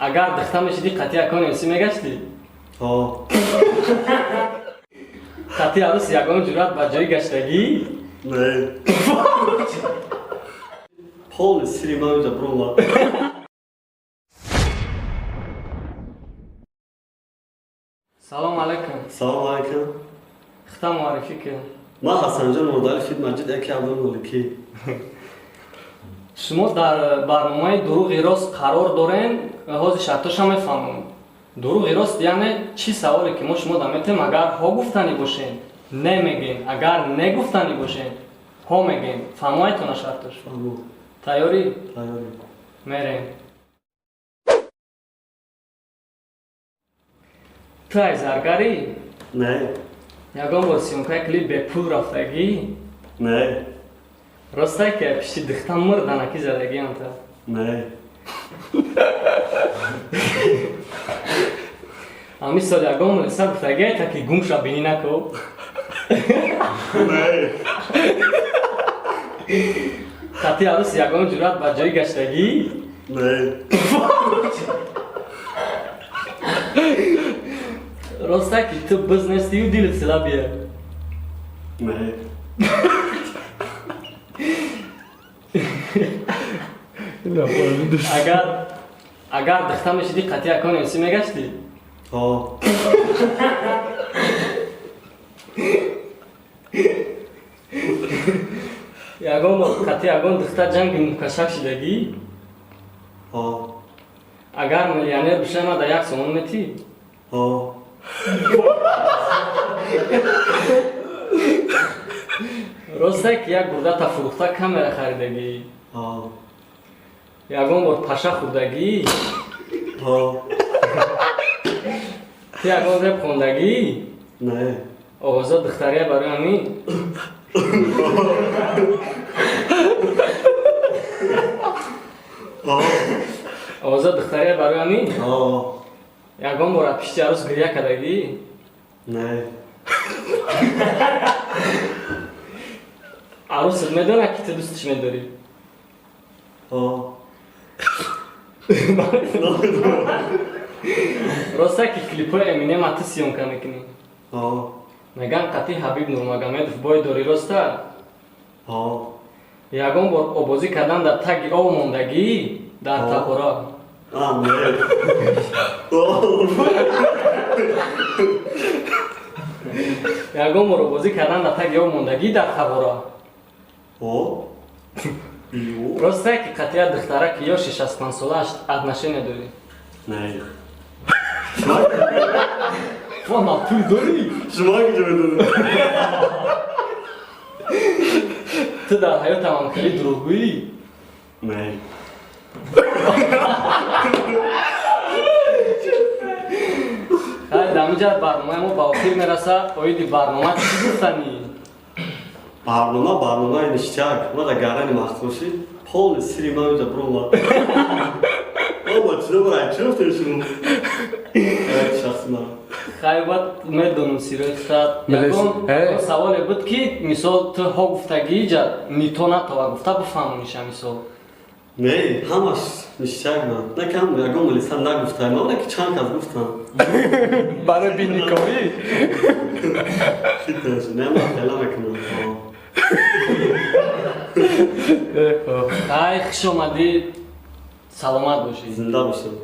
Агар духта мешидӣ, қатъи акон МС мегаштӣ? Ҳо. Қатъи арӯс ягон ҷуръат ба ҷои гаштагӣ? Не. Полный сири ман инҷа буромад. Салом алайкум. Салом алайкум. Хита муаррифӣ кун. Ман Ҳасанҷон Мурдалӣ фид Маҷид яки Абдулмоликӣ. Шумо дар барномаи «Дурӯғи рост» қарор дорен. Ҳозир шартоша мефаҳмам. Дурӯғи рост яъне чӣ? Саволе ки мо шумо да метем, агар ҳо гуфтанӣ бошем, не мегем, агар не гуфтанӣ бошем, ҳо мегем. Фаҳмоайтона шартош? Фаҳмо. Тайёрӣ? Тайёрӣ. Мерем. Ту ай заргарӣ? Не. Ягон бор съёмкаи клип бепул рафтагӣ? Не. Росте ки пишти духта мурданаки задагиам та? Не. Ҳамин сол ягон мулиса гуфтагиайта, ки гум ша, бинӣ нако? Не. Қатъи арӯс ягон ҷуръат ба ҷои гаштагӣ? Не. Росте ки ту биз нестию дилит слабый? Не. Агар духта мешидӣ, қатъи акон МС мегаштӣ? Ҳо. Ягон бор қатъи ягон духта ҷанги мукашак шидагӣ? Ҳо. Агар миллионер бишавӣ, ма да 1 сомон метӣ? Ҳо. Росте ки як гурдата фурӯхта камера харидагӣ? Ҳо. Ягон бор паша хӯрдагӣ? Ҳо. Ту ягон реп хондагӣ? Не. Овоза духтария барои ҳамин? Ҳо. Овоза духтария барои ҳамин? Ҳо. Ягон бор аз пишти арӯс гиря кардагӣ? Не. Арӯсат медонад, ки ту дӯстиш медорӣ? Ҳо. Росте ки клипҳои Эминема ту съёмка мекунӣ? Ҳо. Меган, қатъи Ҳабиб Нурмагомедов бой дорӣ, роста? Ҳо. Ягон бор обозӣ кардан дар таги об мондагӣ дар Ҳо. тақора? А, не. Ҳо. Ягон бор обозӣ кардан дар таги об мондагӣ дар тағора? Ҳо. Ё. Росте ки қатъия духтара, ки ёши 65 сола, отношения дорӣ? Не. Ту пул дорӣ? Шумо куҷо медонед? Ту дар ҳаётам хеле дурӯғгӯӣ? Не. Хайр, дар ҳамин барномаи мо ба охир мерасад. Оиди барнома чӣ гуфтанӣ? Барнома, барномаи ништяк. Ма дар гардани махсусӣ полный сири ман инҷа буромад. Оба, чиро барай? Чиро гуфтем шумо? Шахси ман. Хайр, бад медонам сирои хат. Милис- Ягон Э. саволе буд, ки мисол ту ҳо гуфтагӣ, ҷа нито натова гуфта бифаҳмониша мисол. Не, ҳамаш ништяк ман. На кам ягон милиса нагуфтам, ман ки чанд кас гуфтам. Барои бинниковӣ. Фитнес, не, ман хела мекунам. Ҳо. Хай, хуш омадӣ, саломат бошӣ. Зинда бошем.